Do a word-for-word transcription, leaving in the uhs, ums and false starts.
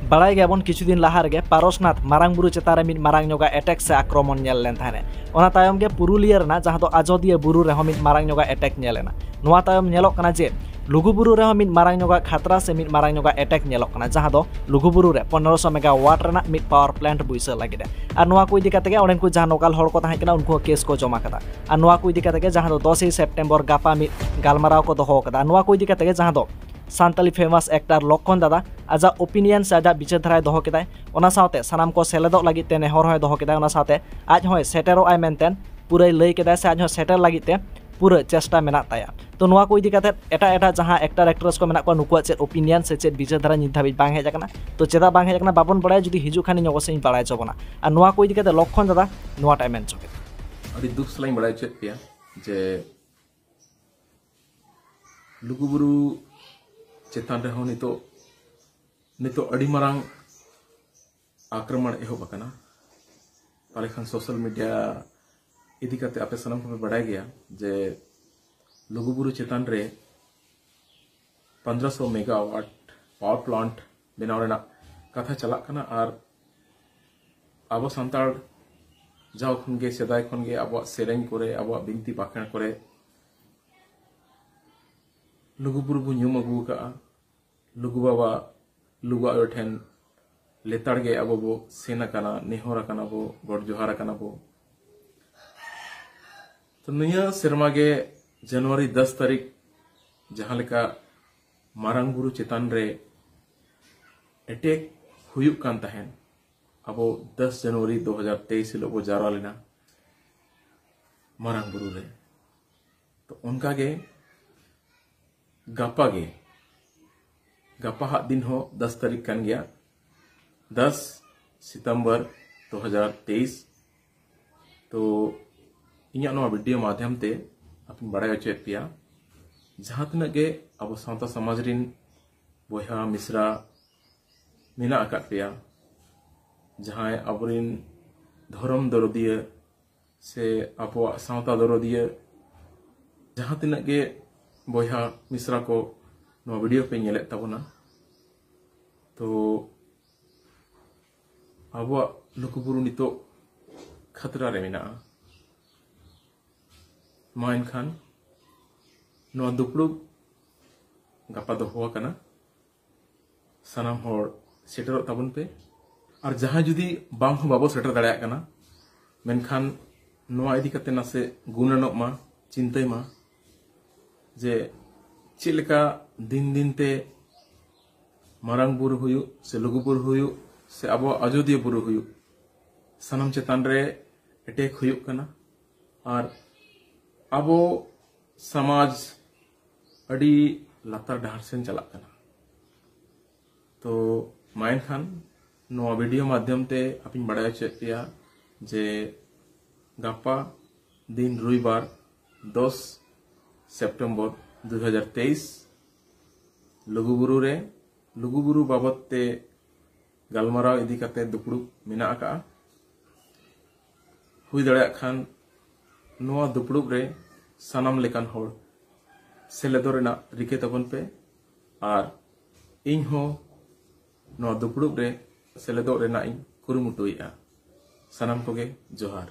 ᱵᱟᱲᱟᱭ ᱜᱮᱭᱟᱵᱚᱱ, ᱠᱤᱪᱷᱩ ᱫᱤᱱ ᱞᱟᱦᱟ ᱨᱮᱜᱮ ᱯᱟᱨᱚᱥᱱᱟᱛᱷ ᱢᱟᱨᱟᱝ ᱵᱩᱨᱩ ᱪᱮᱛᱟᱱ ᱨᱮ ᱢᱤᱫ ᱢᱟᱨᱟᱝ ᱧᱚᱜᱟᱜ ᱮᱴᱮᱠ ᱥᱮ ᱟᱠᱨᱚᱢᱚᱱ ᱧᱮᱞ ᱞᱮᱱ ᱛᱟᱦᱮᱸᱱᱟ᱾ ᱚᱱᱟ ᱛᱟᱭᱚᱢ ᱜᱮ ᱯᱩᱨᱩᱞᱤᱭᱟᱹ ᱨᱮᱱᱟᱜ ᱡᱟᱦᱟᱸ ᱫᱚ ᱟᱡᱚᱫᱤᱭᱟᱹ ᱵᱩᱨᱩ ᱨᱮᱦᱚᱸ ᱢᱤᱫ ᱢᱟᱨᱟᱝ ᱧᱚᱜᱟᱜ ᱮᱴᱮᱠ ᱧᱮᱞ ᱮᱱᱟ᱾ ᱱᱚᱣᱟ ᱛᱟᱭᱚᱢ ᱧᱮᱞᱚᱜ ᱠᱟᱱᱟ ᱡᱮ ᱞᱩᱜᱩᱵᱩᱨᱩ ᱨᱮᱦᱚᱸ ᱢᱤᱫ ᱢᱟᱨᱟᱝ ᱧᱚᱜᱟᱜ ᱠᱷᱟᱛᱨᱟ ᱥᱮ ᱢᱤᱫ ᱢᱟᱨᱟᱝ ᱧᱚᱜᱟᱜ ᱮᱴᱮᱠ ᱧᱮᱞᱚᱜ ᱠᱟᱱᱟ, ᱡᱟᱦᱟᱸ ᱫᱚ ᱞᱩᱜᱩᱵᱩᱨᱩ ᱨᱮ ᱯᱚᱱᱨᱚᱥᱚ ᱢᱮᱜᱟᱣᱟᱴ ᱨᱮᱱᱟᱜ ᱢᱤᱫ ᱯᱟᱣᱟᱨ ᱯᱞᱟᱱᱴ ᱵᱟᱹᱭᱥᱟᱹᱣ ᱞᱟᱹᱜᱤᱫ ᱮ᱾ ᱟᱨ ᱱᱚᱣᱟ ᱠᱚ ᱤᱫᱤ ᱠᱟᱛᱮ ᱜᱮ ᱚᱸᱰᱮᱱ ᱠᱚ ᱡᱟᱦᱟᱸ ᱞᱳᱠᱟᱞ ᱦᱚᱲ ᱠᱚ ᱛᱟᱦᱮᱸ ᱠᱟᱱᱟ, ᱩᱱᱠᱩ ᱦᱚᱸ ᱠᱮᱥ ᱠᱚ ᱡᱚᱢᱟ ᱠᱟᱫᱟ᱾ ᱟᱨ ᱱᱚᱣᱟ ᱠᱚ ᱤᱫᱤ ᱠᱟᱛᱮ ᱜᱮ ᱡᱟᱦᱟᱸ ᱫᱚ ᱫᱚᱥᱮᱭ ᱥᱮᱯᱴᱮᱢᱵᱚᱨ ᱜᱟᱯᱟ ᱢᱤᱫ ᱜᱟᱞᱢᱟᱨᱟᱣ ᱠᱚ ᱫᱚᱦᱚ ᱠᱟᱫᱟ᱾ ᱟᱨ ᱱᱚᱣᱟ ᱠᱚ ᱤᱫᱤ ᱠᱟᱛᱮ ᱜᱮ ᱡᱟᱦᱟᱸ ᱫᱚ ᱥᱟᱱᱛᱟᱞᱤ ᱯᱷᱮᱢᱟᱥ ᱮᱠᱴᱟᱨ ᱞᱚᱠᱠᱷᱚᱱ ᱫᱟᱫᱟ ᱟᱡᱟᱜ ᱳᱯᱤᱱᱤᱭᱚᱱ ᱥᱮ ᱟᱡᱟᱜ ᱵᱤᱪᱟᱹᱨ ᱫᱷᱟᱨᱟᱭ ᱫᱚᱦᱚ ᱠᱮᱫᱟᱭ᱾ ᱚᱱᱟ ᱥᱟᱶᱛᱮ ᱥᱟᱱᱟᱢ ᱠᱚ ᱥᱮᱞᱮᱫᱚᱜ ᱞᱟᱹᱜᱤᱫ ᱛᱮ ᱱᱮᱦᱚᱨ ᱦᱚᱸᱭ ᱫᱚᱦᱚ ᱠᱮᱫᱟᱭ᱾ ᱚᱱᱟ ᱥᱟᱶᱛᱮ ᱟᱡ ᱦᱚᱸᱭ ᱥᱮᱴᱮᱨᱚᱜ ᱟᱭ ᱢᱮᱱᱛᱮ ᱯᱩᱨᱟᱹᱭ ᱞᱟᱹᱭ ᱠᱮᱫᱟᱭ ᱥᱮ ᱟᱡ ᱦᱚᱸ ᱥᱮᱴᱮᱨ ᱞᱟᱹᱜᱤᱫ ᱛᱮ ᱯᱩᱨᱟᱹ ᱪᱮᱥᱴᱟ ᱢᱮᱱᱟᱜ ᱛᱟᱭᱟ᱾ ᱛᱚ ᱱᱚᱣᱟ ᱠᱚ ᱤᱫᱤ ᱠᱟᱛᱮ ᱮᱴᱟᱜ ᱮᱴᱟᱜ ᱡᱟᱦᱟᱸ ᱮᱠᱴᱟᱨ ᱮᱠᱴᱨᱮᱥ ᱠᱚ ᱢᱮᱱᱟᱜ ᱠᱚᱣᱟ, ᱱᱩᱠᱩᱣᱟᱜ ᱪᱮᱫ ᱳᱯᱤᱱᱤᱭᱚᱱ ᱥᱮ ᱪᱮᱫ ᱵᱤᱪᱟᱹᱨ ᱫᱷᱟᱨᱟ ᱱᱤᱛ ᱫᱷᱟᱹᱵᱤᱡ ᱵᱟᱝ ᱦᱮᱡ ᱟᱠᱟᱱᱟ᱾ ᱛᱚ ᱪᱮᱫᱟᱜ ᱵᱟᱝ ᱦᱮᱡ ᱟᱠᱟᱱᱟ ᱵᱟᱵᱚᱱ ᱵᱟᱲᱟᱭᱟ, ᱡᱩᱫᱤ ᱦᱤᱡᱩᱜ ᱠᱷᱟᱱ ᱤᱧ ᱚᱵᱚᱥᱥᱳᱭ ᱤᱧ ᱵᱟᱲᱟᱭ ᱦᱚᱪᱚ ᱵᱚᱱᱟ᱾ ᱟᱨ ᱱᱚᱣᱟ ᱠᱚ ᱤᱫᱤ ᱠᱟᱛᱮ ᱞᱚᱠᱠᱷᱚᱱ ᱫᱟᱫᱟ ᱱᱚᱣᱟᱴᱟᱜ ᱢᱮᱱ ᱦᱚᱪᱚ ᱠᱮᱫᱟ᱾ ᱟᱹᱰᱤ ᱫᱩᱠ ᱥᱟᱞᱟᱜ ᱤᱧ ᱵᱟᱲᱟᱭ ᱦᱚᱪᱚᱭᱮᱫ ᱯᱮᱭᱟ ᱡᱮ ᱞᱩᱜᱩᱵᱩᱨᱩ ᱪᱮᱛᱟᱱ ᱨᱮᱦᱚᱸ ᱱᱤᱛᱚᱜ ᱱᱤᱛᱚᱜ ᱟᱹᱰᱤ ᱢᱟᱨᱟᱝ ᱟᱠᱨᱚᱢᱚᱱ ᱮᱦᱚᱵ ᱟᱠᱟᱱᱟ᱾ ᱯᱟᱞᱮ ᱠᱷᱟᱱ ᱥᱳᱥᱟᱞ ᱢᱤᱰᱤᱭᱟ ᱤᱫᱤ ᱠᱟᱛᱮ ᱟᱯᱮ ᱥᱟᱱᱟᱢ ᱠᱚᱯᱮ ᱵᱟᱲᱟᱭ ᱜᱮᱭᱟ ᱡᱮ ᱞᱩᱜᱩᱵᱩᱨᱩ ᱪᱮᱛᱟᱱ ᱨᱮ ᱯᱚᱱᱫᱽᱨᱚᱥᱚ ᱢᱮᱜᱟᱣᱟᱴ ᱯᱟᱣᱟᱨ ᱯᱞᱟᱱᱴ ᱵᱮᱱᱟᱣ ᱨᱮᱱᱟᱜ ᱠᱟᱛᱷᱟ ᱪᱟᱞᱟᱜ ᱠᱟᱱᱟ᱾ ᱟᱨ ᱟᱵᱚ ᱥᱟᱱᱛᱟᱲ ᱡᱟᱣ ᱠᱷᱚᱱ ᱜᱮ, ᱥᱮᱫᱟᱭ ᱠᱷᱚᱱ ᱜᱮ ᱟᱵᱚᱣᱟᱜ ᱥᱮᱨᱮᱧ ᱠᱚᱨᱮ, ᱟᱵᱚᱣᱟᱜ ᱵᱤᱱᱛᱤ ᱵᱟᱠᱷᱮᱬ ᱠᱚᱨᱮ ᱞᱩᱜᱩᱵᱩᱨᱩ ᱵᱚ ᱧᱩᱢ ᱟᱹᱜᱩ ᱟᱠᱟᱫᱼᱟ᱾ ᱞᱩᱜᱩ ᱵᱟᱵᱟ, ᱞᱩᱜᱩ ᱟᱭᱳ ᱴᱷᱮᱱ ᱞᱮᱛᱟᱲ ᱜᱮ ᱟᱵᱚ ᱵᱚ ᱥᱮᱱ ᱟᱠᱟᱱᱟ, ᱱᱮᱦᱚᱨ ᱟᱠᱟᱱᱟ ᱵᱚ, ᱜᱚᱰ ᱡᱚᱦᱟᱨ ᱟᱠᱟᱱᱟ ᱵᱚ᱾ ᱛᱚ ᱱᱤᱭᱟᱹ ᱥᱮᱨᱢᱟ ᱜᱮ ᱡᱟᱱᱩᱣᱟᱨᱤ ᱫᱚᱥ ᱛᱟᱹᱨᱤᱠᱷ ᱡᱟᱦᱟᱸ ᱞᱮᱠᱟ ᱢᱟᱨᱟᱝ ᱵᱩᱨᱩ ᱪᱮᱛᱟᱱ ᱨᱮ ᱮᱴᱮᱠ ᱦᱩᱭᱩᱜ ᱠᱟᱱ ᱛᱟᱦᱮᱸᱱ, ᱟᱵᱚ ᱫᱚᱥ ᱡᱟᱱᱩᱣᱟᱨᱤ ᱫᱩ ᱦᱟᱡᱟᱨ ᱛᱮᱭᱤᱥ ᱦᱤᱞᱳᱜ ᱵᱚ ᱡᱟᱣᱨᱟ ᱞᱮᱱᱟ ᱢᱟᱨᱟᱝ ᱵᱩᱨᱩ ᱨᱮ᱾ ᱛᱚ ᱚᱱᱠᱟ ᱜᱮ ᱜᱟᱯᱟ ᱜᱮ, ᱜᱟᱯᱟ ᱦᱟᱜ ᱫᱤᱱ ᱦᱚᱸ ᱫᱚᱥ ᱛᱟᱹᱨᱤᱠᱷ ᱠᱟᱱ ᱜᱮᱭᱟ, ᱫᱚᱥ ᱥᱤᱛᱚᱢᱵᱚᱨ ᱫᱩ ᱦᱟᱡᱟᱨ ᱛᱮᱭᱤᱥ᱾ ᱛᱚ ᱤᱧᱟᱹᱜ ᱱᱚᱣᱟ ᱵᱷᱤᱰᱤᱭᱳ ᱢᱟᱫᱷᱭᱚᱢ ᱛᱮ ᱟᱯᱮᱧ ᱵᱟᱲᱟᱭ ᱦᱚᱪᱚᱭᱮᱫ ᱯᱮᱭᱟ, ᱡᱟᱦᱟᱸ ᱛᱤᱱᱟᱹᱜ ᱜᱮ ᱟᱵᱚ ᱥᱟᱶᱛᱟ ᱥᱚᱢᱟᱡᱽ ᱨᱤᱱ ᱵᱚᱭᱦᱟ ᱢᱤᱥᱨᱟ ᱢᱮᱱᱟᱜ ᱟᱠᱟᱫ ᱯᱮᱭᱟ, ᱡᱟᱦᱟᱸᱭ ᱟᱵᱚᱨᱤᱱ ᱫᱷᱚᱨᱚᱢ ᱫᱚᱨᱚᱫᱤᱭᱟᱹ ᱥᱮ ᱟᱵᱚᱣᱟᱜ ᱥᱟᱶᱛᱟ ᱫᱚᱨᱚᱫᱤᱭᱟᱹ ᱡᱟᱦᱟᱸ ᱛᱤᱱᱟᱹᱜ ᱜᱮ ᱵᱚᱭᱦᱟ ᱢᱤᱥᱨᱟ ᱠᱚ ᱱᱚᱣᱟ ᱵᱷᱤᱰᱤᱭᱳ ᱯᱮ ᱧᱮᱞᱮᱫ ᱛᱟᱵᱚᱱᱟ, ᱛᱚ ᱟᱵᱚᱣᱟᱜ ᱞᱩᱜᱩᱵᱩᱨᱩ ᱱᱤᱛᱚᱜ ᱠᱷᱟᱛᱨᱟ ᱨᱮ ᱢᱮᱱᱟᱜᱼᱟ᱾ ᱢᱟ ᱮᱱᱠᱷᱟᱱ ᱱᱚᱣᱟ ᱫᱩᱯᱲᱩᱵ ᱜᱟᱯᱟ ᱫᱚᱦᱚ ᱟᱠᱟᱱᱟ᱾ ᱥᱟᱱᱟᱢ ᱦᱚᱲ ᱥᱮᱴᱮᱨᱚᱜ ᱛᱟᱵᱚᱱ ᱯᱮ᱾ ᱟᱨ ᱡᱟᱦᱟᱸᱭ ᱡᱩᱫᱤ ᱵᱟᱝ ᱦᱚᱸ ᱵᱟᱵᱚ ᱥᱮᱴᱮᱨ ᱫᱟᱲᱮᱭᱟᱜ ᱠᱟᱱᱟ, ᱢᱮᱱᱠᱷᱟᱱ ᱱᱚᱣᱟ ᱤᱫᱤ ᱠᱟᱛᱮ ᱱᱟᱥᱮ ᱜᱩᱱᱟᱹᱱᱚᱜ ᱢᱟ, ᱪᱤᱱᱛᱟᱹᱭ ᱢᱟ ᱡᱮ ᱪᱮᱫ ᱞᱮᱠᱟ ᱫᱤᱱ ᱫᱤᱱ ᱛᱮ ᱢᱟᱨᱟᱝ ᱵᱩᱨᱩ ᱦᱩᱭᱩᱜ ᱥᱮ ᱞᱩᱜᱩ ᱵᱩᱨᱩ ᱦᱩᱭᱩᱜ ᱥᱮ ᱟᱵᱚᱣᱟᱜ ᱟᱡᱚᱫᱤᱭᱟᱹ ᱵᱩᱨᱩ ᱦᱩᱭᱩᱜ, ᱥᱟᱱᱟᱢ ᱪᱮᱛᱟᱱ ᱨᱮ ᱮᱴᱮᱠ ᱦᱩᱭᱩᱜ ᱠᱟᱱᱟ᱾ ᱟᱨ ᱟᱵᱚ ᱥᱚᱢᱟᱡᱽ ᱟᱹᱰᱤ ᱞᱟᱛᱟᱨ ᱰᱟᱦᱟᱨ ᱥᱮᱱ ᱪᱟᱞᱟᱜ ᱠᱟᱱᱟ᱾ ᱛᱚ ᱢᱟ ᱮᱱᱠᱷᱟᱱ ᱱᱚᱣᱟ ᱵᱷᱤᱰᱤᱭᱳ ᱢᱟᱫᱽᱫᱷᱚᱢ ᱛᱮ ᱟᱯᱮᱧ ᱵᱟᱲᱟᱭ ᱦᱚᱪᱚᱭᱮᱫ ᱯᱮᱭᱟ ᱡᱮ ᱜᱟᱯᱟ ᱫᱤᱱ ᱨᱚᱵᱤᱵᱟᱨ ᱫᱚᱥ ᱥᱮᱯᱴᱮᱢᱵᱚᱨ ᱫᱩ ᱦᱟᱡᱟᱨ ᱛᱮᱭᱤᱥ ᱞᱩᱜᱩᱵᱩᱨᱩ ᱨᱮ ᱞᱩᱜᱩᱵᱩᱨᱩ ᱵᱟᱵᱚᱫ ᱛᱮ ᱜᱟᱞᱢᱟᱨᱟᱣ ᱤᱫᱤ ᱠᱟᱛᱮ ᱫᱩᱯᱲᱩᱵ ᱢᱮᱱᱟᱜ ᱟᱠᱟᱫᱼᱟ᱾ ᱦᱩᱭ ᱫᱟᱲᱮᱭᱟᱜ ᱠᱷᱟᱱ ᱱᱚᱣᱟ ᱫᱩᱯᱲᱩᱵ ᱨᱮ ᱥᱟᱱᱟᱢ ᱞᱮᱠᱟᱱ ᱦᱚᱲ ᱥᱮᱞᱮᱫᱚᱜ ᱨᱮᱱᱟᱜ ᱨᱤᱠᱟᱹ ᱛᱟᱵᱚᱱ ᱯᱮ᱾ ᱟᱨ ᱤᱧ ᱦᱚᱸ ᱱᱚᱣᱟ ᱫᱩᱯᱲᱩᱵ ᱨᱮ ᱥᱮᱞᱮᱫᱚᱜ ᱨᱮᱱᱟᱜ ᱤᱧ ᱠᱩᱨᱩᱢᱩᱴᱩᱭᱮᱫᱼᱟ᱾ ᱥᱟᱱᱟᱢ ᱠᱚᱜᱮ ᱡᱚᱦᱟᱨ᱾